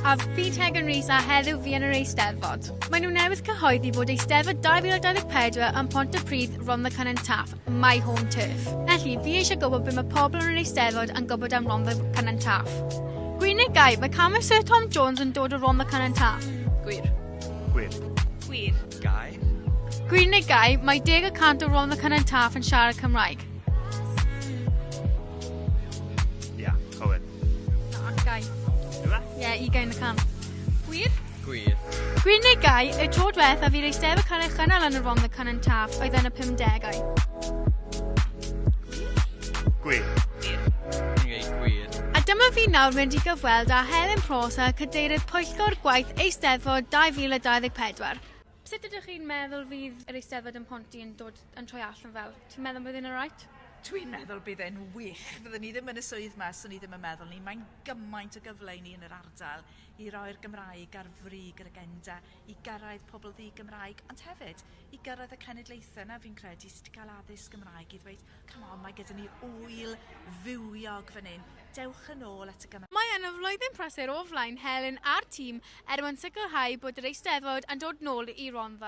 a fi Tegan Rees a heddiw fi yn yr Eisteddfod. Maen nhw newydd cyhoeddi bod Eisteddfod 2024 yn Pontypridd, Rhondda Cynon Taf, my home turf. Felly, fi eisiau gwybod beth mae pobl yn yr Eisteddfod yn gwybod am Rhondda Cynon Taf. Gwir neu gau, mae camera Sir Tom Jones yn dod o Rhondda Cynon Taf. Gwir. Gwir. Gwir. Gau. Gwir neu gau, mae 10% o Rhondda Cynon Taf yn siarad Cymraeg. Ia, cywir. Na, gau. Yw e? Ie, ugain y cant. Gwir? Gwir. Gwir neu gau, y tro diwethaf i'r Eisteddfod cael ei chynnal yn y Rhondda Cynon Taf oedd yn y 50au. Gwir. Gwir. Fi'n gweud gwir. A dyma fi nawr mynd i gyfweld â Helen Prosser, Cadeirydd Pwyllgor Gwaith Eisteddfod 2024. Sut ydych chi'n meddwl fydd yr Eisteddfod yn Ponty yn dod yn troi allan fel? Ti'n meddwl bydd e'n alright? Dwi'n meddwl bydd e'n wych. Fyddwn ni ddim yn y swydd 'ma 'swn i ddim yn meddwl 'ny. Mae'n gymaint o gyfle i ni yn yr ardal i roi'r Gymraeg ar frig yr agenda, i gyrraedd pobl ddi-Gymraeg, ond hefyd i gyrraedd y cenedlaethau 'na fi'n credu sydd 'di cael addysg Gymraeg i ddweud, come on, mae gyda ni ŵyl fywiog fan hyn, dewch yn ôl at y Gymraeg. Mae yna flwyddyn prysur o flaen Helen a'r tîm er mwyn sicrhau bod yr Eisteddfod yn dod nôl i Rondda.